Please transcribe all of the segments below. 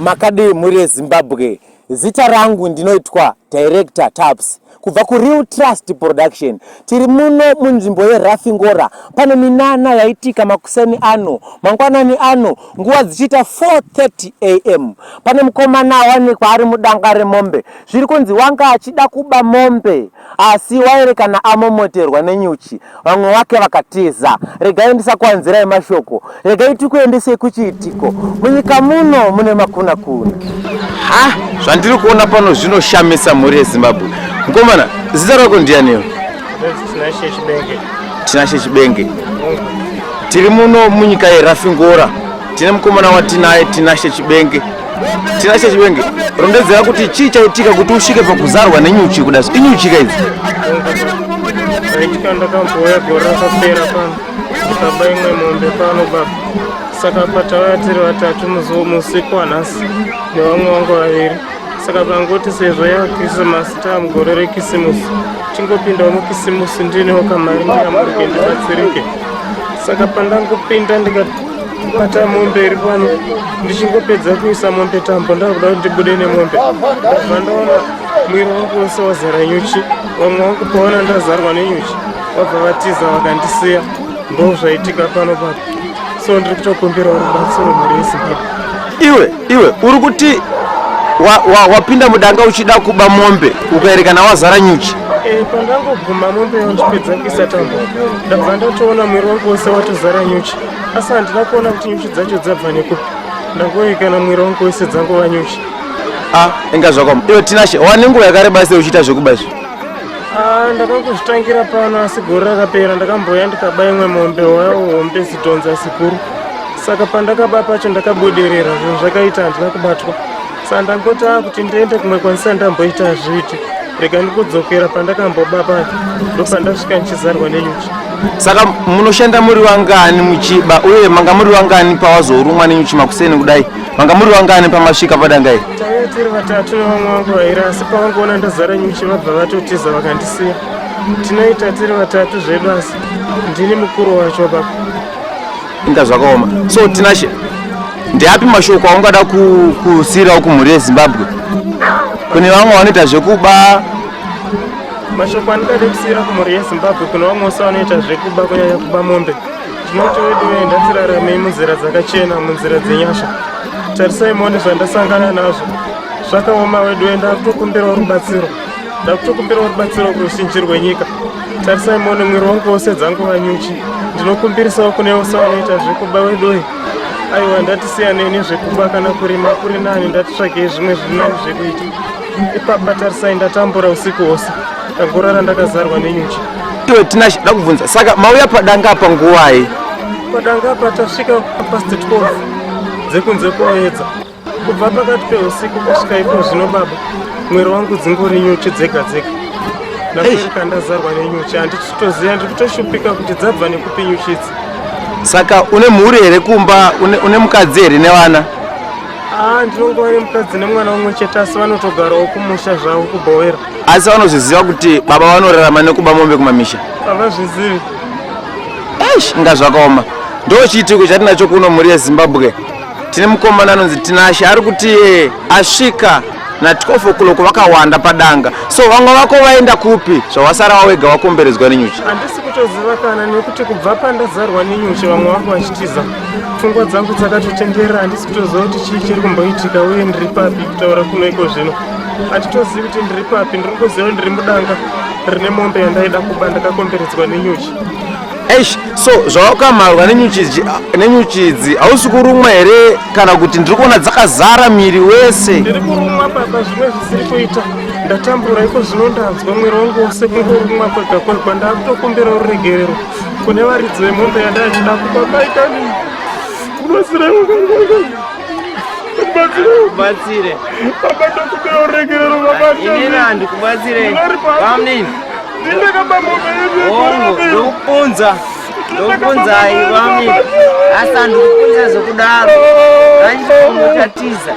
Makadii mhuri yeZimbabwe, zita rangu ndinoitwa Director Taps kubva kuReal Trust Production. Tiri muno munzvimbo yeRafingora, pane minana yaitika makuseni ano, mangwanani ano, nguva dzichiita 4:30 am. Pane mukomana awanikwa ari mudanga remombe, zviri kunzi wanga achida kuba mombe asi waerekana amomoterwa nenyuchi. Vamwe vake vakatiza. Regai ndisakuwanzirai mashoko, regai tikuendesei kuchiitiko. Munyika muno mune makunakuna. Ha, zvandiri kuona pano zvinoshamisa mhuri yeZimbabwe. Mukomana, zita rako ndiyaniyo? Tinashe Chibenge. Tinashe Chibenge. Tiri muno munyika yeRafingora. Tine mukomana watinaye Tinashe Chibenge. Tinashe Chibenge, rondedzera kuti chii chaitika kuti usvike pakuzarwa nenyuchi kuda inyuchi ka idzi? Zvaitika ndakambouya gore rakapera pano ndikaba imwe mombe pano baba. Saka patauya tiri vatatu musi wanhasi nevamwe vangu vaviri. Saka pangoti sezvo yaKrisimasi taa mugore reKisimusi tingopindawo muKisimusi ndiinewo kamari ndiyamurike ndibatsirike. Saka pandangopinda ndikabata mombe iri pano ndichingopedza kuisa mombe tambo ndakuda kuti ndibude nemombe ndabva ndaona mwiri wangu wose wazara nyuchi. Vamwe vangu paona ndazarwa nenyuchi vabva vatiza vakandisiya. Ndo zvaitika pano papa. So ndiri kutokumbirawo rubatsiro mhuri yeZimbabwe. Iwe, iwe uri kuti wapinda wa, wa mudanga uchida kuba mombe ukaerekana wazara nyuchi? E, pandangoguma mombe yandipedza kuisa tambo ndabva ndatoona mwiri wangu wose watozara nyuchi, asi handina kuona kuti nyuchi dzacho dzabva nekupi. Ndangoekana mwiri wangu wese dzangova nyuchi. Ah, inga zvakaoma. Iwe Tinashe, wane nguva yakareba sei uchiita zvekuba izvi? Ah, ndakangozvitangira pano asi gore rakapera ndakambouya ndikaba imwe mombe hombe zidhonza zikuru. Saka pandakaba pacho ndakabudirira, zvinhu zvakaita handina kubatwa. Saka ndangoti ah, kuti ndiende kumwe kwandisati ndamboita hazviiti, rega ndikudzokera pandakamboba pacho, ndopandasvika ndichizarwa nenyuchi. Saka munoshanda muri vangani muchiba uye manga muri vangani pawazorumwa nenyuchi makuseni kudai? Manga muri vangani pamasvika padanga iri? Taiva tiri vatatu nevamwe vangu vairi, asi pavangoona ndazara nyuchi vabva vatotiza vakandisiya. Tinoita tiri vatatu zvedu asi ndini mukuru wacho baba. Inga zvakaoma. So Tinashe, ndeapi mashoko aungada kusiirawo kumhuri yeZimbabwe? Kune vamwe vanoita zvekuba. Mashoko andingade kusiira kumhuri yeZimbabwe kune vamwe vose vanoita zvekuba, kunyanya kuba mombe. Ndinoti wedu wee ndatiraramei munzira dzakachena, munzira dzenyasha. Tarisai muone zvandasangana nazvo. Zvakaoma wedu wee, ndakutokumbirawo rubatsiro. Ndakutokumbirawo rubatsiro kuruzhinji rwenyika. Tarisai muone mwiri wangu wose dzangova nyuchi. Ndinokumbirisawo kune vose vanoita zvekuba wedu wee. Aiwa ndatisiyanei nezvekuba, kana kurima kuri nani, ndatitsvagei zvimwe zviri nani zvekuita. Ipapa tarisai ndatambura usiku hwose. Ndangorara ndakazarwa nenyuchi. Iwe Tinashe, ndakubvunza, saka mauya padanga apa nguvai? Padanga apa tasvika past 12 dzekunze kwoedza. Kubva pakati peusiku kusvika ipo zvino baba, mwiri wangu dzingori nyuchi dzega dzega. Ndasvika ndazarwa nenyuchi, handitoziva, ndiri kutoshupika kuti dzabva nekupi nyuchi idzi. Saka une mhuri here kumba, une, une mukadzi here nevana? Ah, ndinongova nemukadzi nemwana umwe chete, asi vanotogarawo kumusha zvavo kubhowera. Asi vanozviziva kuti baba vanorarama nekuba mombe kumamisha? Havazvizivi. Eish, inga zvakaoma. Ndo chiitiko chatinacho kuno mhuri yeZimbabwe. Tine mukomana anonzi Tinashe ari kuti asvika na 12 o'clock vakawanda padanga. So vamwe vako vaenda kupi zvawasara wawega wakomberedzwa nenyuchi? Handisi kutoziva kana, nekuti kubva pandazarwa nenyuchi vamwe vangu vachitiza, pfungwa dzangu dzakatotenderera. Handisi kutoziva kuti chii chiri kumboitika uye ndiri papi kutaura kuno iko zvino. Handitozivi kuti ndiri papi, ndiri kungoziva kuti ndiri mudanga rine mombe yandaida kuba ndakakomberedzwa nenyuchi. Eish, so zvawakamharwa nenyuchi idzi hausi kurumwa here, kana kuti ndiri kuona dzakazara miri wese? Ndiri kurumwa baba, zvimwe zvisiri kuita. Ndatambura iko zvino, ndanzwa mwiri wangu wose kungorumwa kwega kwega. Ndakutokumbira ruregerero kune varidzi vemombe yandaichida kuba. Maikani, mubatsirei kani, Batsire. Baba, ndokumbira ruregerero baba. Inini handikubatsire. Bamnini. Ndakaba mombe yedu. Hongu, ndokupunza. Ndokupunzai bamnini. Asi handikupunza zvekudaro. Ndachitombotatiza.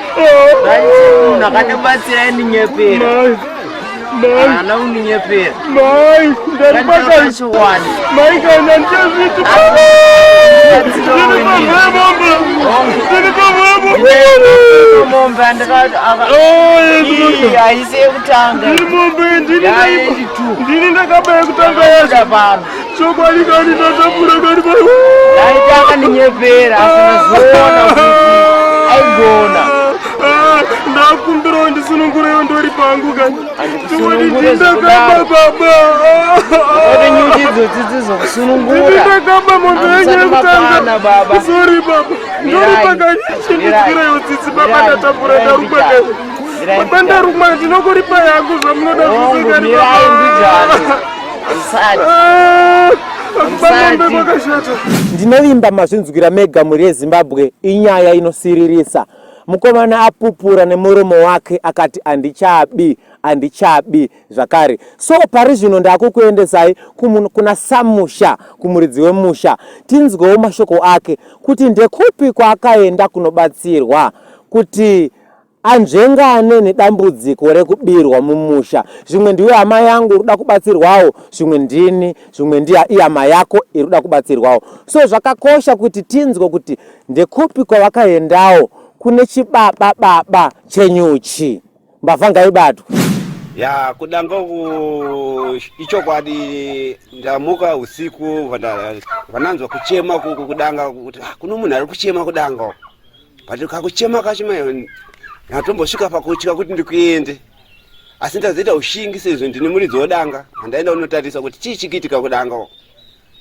Ndachiti munhu akandibatsira indinyepera. Haana kundinyepera. Mai, ndaripaka. Chokwadi. Mai kana ndichazviti. Mombe haisi yekutanga. Ndini ndakaba yekutanga yacho pano. Chokwadi kani tatambura kani. Ndaita akandinyepera asi ndazoona kuti aigona. Ndakumbirawo ndisunungurewo ndori pangu kani. Chokwadi Handikusunungure ndakaba zvekudaro. baba. Ode nyuchi idzodzi dzizokusunungura. Ndakaba mombe yenyu Hamusati yekutanga. mapana, baba. Sorry baba. Ndori Mirai. pakani chindidzirewo tsitsi baba Mirai. ndatambura Mirai ndarumwa mbijana. kani. Mirai Baba mbijana. ndarumwa ndinokuripa yangu zvamunoda Hongu, zvese kani mirai baba. mbijana. Hamusati. Ah, Kuba mombe Hamusati. kwakashata. Ndinovimba mazvinzwira mega mhuri yeZimbabwe, inyaya inosiririsa. Mukomana apupura nemuromo wake akati handichabi, handichabi zvakare. So pari zvino ndakukuendesai kuna samusha, kumuridzi wemusha, tinzwewo mashoko ake kuti ndekupi kwaakaenda kunobatsirwa kuti anzvengane nedambudziko rekubirwa mumusha. Zvimwe ndiwe hama yangu iri kuda kubatsirwawo, zvimwe ndini, zvimwe ndiya ihama yako iri kuda kubatsirwawo. So zvakakosha kuti tinzwe kuti ndekupi kwavakaendawo kune chibaba baba chenyuchi. Mbavha ngaibatwe. Ya, kudanga uku ichokwadi, ndamuka usiku vananzwa kuchema kudanga kuti ah, kuno munhu ari kuchema kudanga uku. But kakuchema kacho mai ndatombosvika pakutya kuti ndikuende, asi ndazoita ushingi sezvo ndine muridzi wodanga. Handaenda kunotarisa kuti chii chikuitika kudanga uku,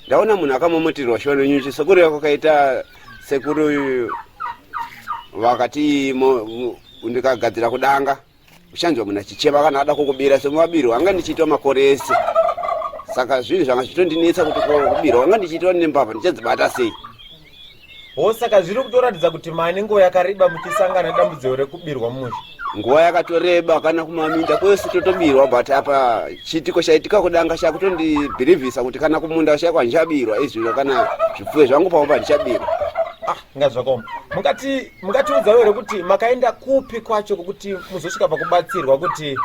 ndaona munhu akamomotirwa shona nyuchi sekureva kwakaita sekuru vakati ndikagadzira kudanga uchanzwa munhu achichema kana ada kukubira semabiro anga ndichiitwa makore ese. Saka zvinhu zvanga zvichitondinetsa kuti kubirwa anga ndichiitwa nembavha ndichadzibata sei. Ho, saka zviri kutoratidza kuti mane nguva yakareba muchisangana nedambudziko rekubirwa mumusha. Nguva yakatoreba, kana kumaminda kwese totobirwa, but apa chiitiko chaitika kudanga chakutondibhirivhisa kuti kana kumunda chaiko handichabirwa izvino, kana zvipfuyo zvangu pamwe pandichabirwa. Ah, inga zvakaoma. Mungati mungatiudzawo here kuti makaenda kupi kwacho kwokuti muzosvika pakubatsirwa kuti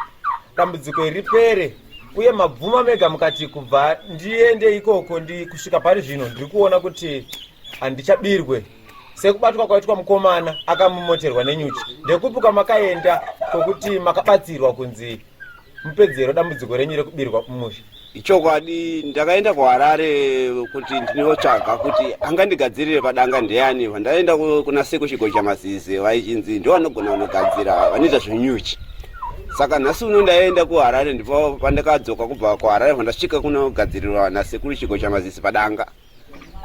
dambudziko iri ripere? Uye mabvuma mega mukati kubva ndiende ikoko ndi kusvika pari zvino ndiri kuona kuti handichabirwe sekubatwa kwaitwa mukomana akamomoterwa nenyuchi. Ndekupi kwamakaenda kwokuti makabatsirwa kunzi mupedzero dambudziko renyu rekubirwa mumusha? Ichokwadi, ndakaenda kuHarare kuti ndinotsvaga kuti angandigadzirire padanga ndeyani. Vandaenda kuna Seku Chigocha Mazizi, vaichinzi ndo vanogona kunogadzira, vanoita zvenyuchi. Saka nhasi uno ndaenda kuHarare, ndipo pandakadzoka kubva kuHarare, pandasvika kunogadzirirwa naSekuru Chigocha Mazizi padanga.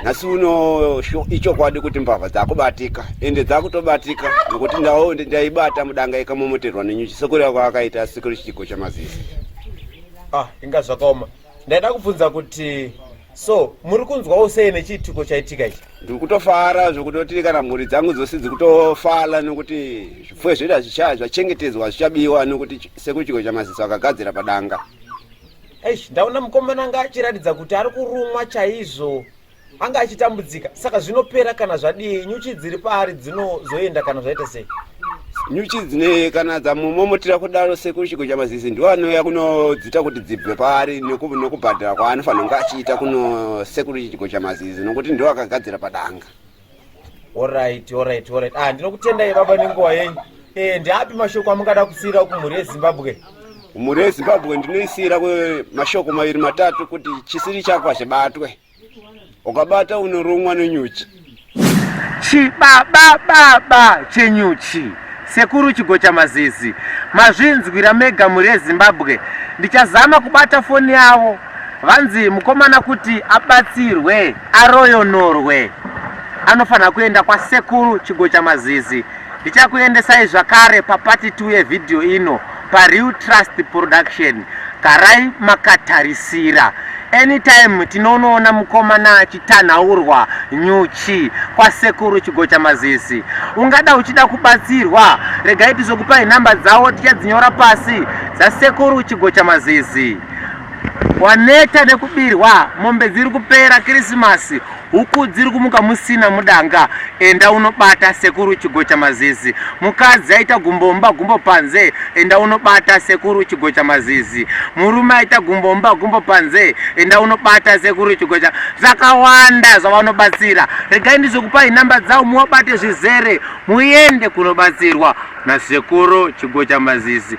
Nhasi uno ichokwadi kuti mbavha dzakubatika, ende dzakutobatika nokuti ndaibata mudanga ikamomoterwa nenyuchi sekureva kwaakaita Sekuru Chigocha Mazizi. Ah, inga zvakaoma. Ndaida kubvunza kuti so muri kunzwawo sei nechiitiko chaitika ichi? Ndiri kutofara zvekutoti kana mhuri dzangu dzose dzikutofara nokuti zvipfuyo zvedu zvachengetedzwa, zvichabiwa nokuti Sekuru Chigocha Mazizi akagadzira padanga. Eish, ndaona mukomana anga achiratidza kuti ari kurumwa chaizvo, anga achitambudzika. Saka zvinopera kana zvadii? Nyuchi dziri paari dzinozoenda kana zvaita sei? Nyuchi dzine kana dzamumomotera kudaro, Sekuru Chigocha Mazizi ndiwo anouya kunodzita kuti dzibve paari nokubhadhara kwaanofanira kunge achiita kuno Sekuru Chigocha Mazizi nokuti ndiwo akagadzira padanga. Alright. Ah, ndinokutendai baba nenguva yenyu. Ndeapi mashoko amungada kusiyira kumhuri yeZimbabwe? Mhuri yeZimbabwe ndinoisiyira mashoko maviri matatu, kuti chisiri chako hachibatwe, ukabata unorumwa nenyuchi. Chibaba baba chenyuchi, Sekuru Chigocha Mazizi, mazvinzwira mega mhuri yeZimbabwe. Ndichazama kubata foni yavo, vanzi mukomana kuti abatsirwe aroyonorwe anofanira kuenda kwaSekuru Chigocha Mazizi. Ndichakuendesai zvakare papart 2 yevhidhiyo ino paReal Trust Production. Garai makatarisira, anytime tinonoona mukomana achitanhaurwa nyuchi kwaSekuru Chigocha Mazizi. Ungada uchida kubatsirwa, regai tizokupai nhamba dzavo, tichadzinyora pasi dzaSekuru Chigocha Mazizi. Waneta nekubirwa, mombe dziri kupera, Kirisimasi, huku dziri kumuka musina mudanga. Enda unobata sekuru Chigocha Mazizi. Mukadzi aita gumbo mumba gumbo panze, enda unobata sekuru Chigocha Mazizi. Murume aita gumbo mumba gumbo panze, enda unobata sekuru Chigocha. Zvakawanda zvavanobatsira. Regai ndizokupai namba dzavo muwabate zvizere, muende kunobatsirwa nasekuru Chigocha Mazizi.